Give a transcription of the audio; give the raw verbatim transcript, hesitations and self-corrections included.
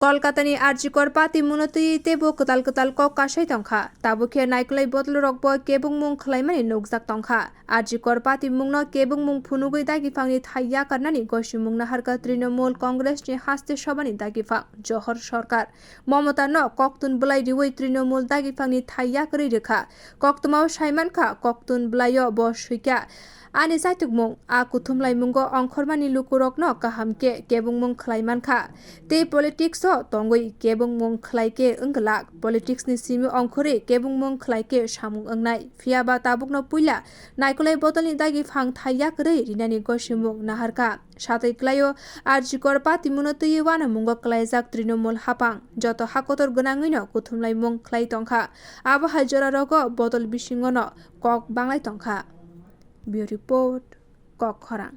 Kolkatani R G Kor patimungno twiwi teibo kwtal kwtal kok kasai tongkha. Tabuk khe naikolai bodolrokbo kebengmung khwlaimani nukjak tongkha. R G Kor patimungno kebengmung phunugwi dagiphangni thai yakarnani gosimung naharkha Trinamool Congressni haste sobani dagiphang Johor Sarkar. Momotarno koktun bwlai riwi Trinamool dagiphangni thai yakarwi rwkha. Koktwmao saimankha, koktun bwlaio bo swikha. Ani chaitukmung, a kuthumlaimungo ongkhormani lukurokno kaham khe kebengmung khwlaimankha. Tei politics-o tongwi kebengmung khwlai khe wngwlak. Politics-ni simi ongkhorwi kebengmung khwlai khe samung wngnai. Phiyaba tabukno puila naikolai bodolni dagiphang thai yakarwi rinani gosimung naharkha. Satwi kwlaio, R G Kor patimungno twiwi uanamungo kwlaijak Trinamool haphang. Joto hakotor gwnangwino kuthumlaimung khwlai tongkha. Abo hai jorarogo bodol bisingono kok banglai tongkha. Bureau Report, Kok Khorang.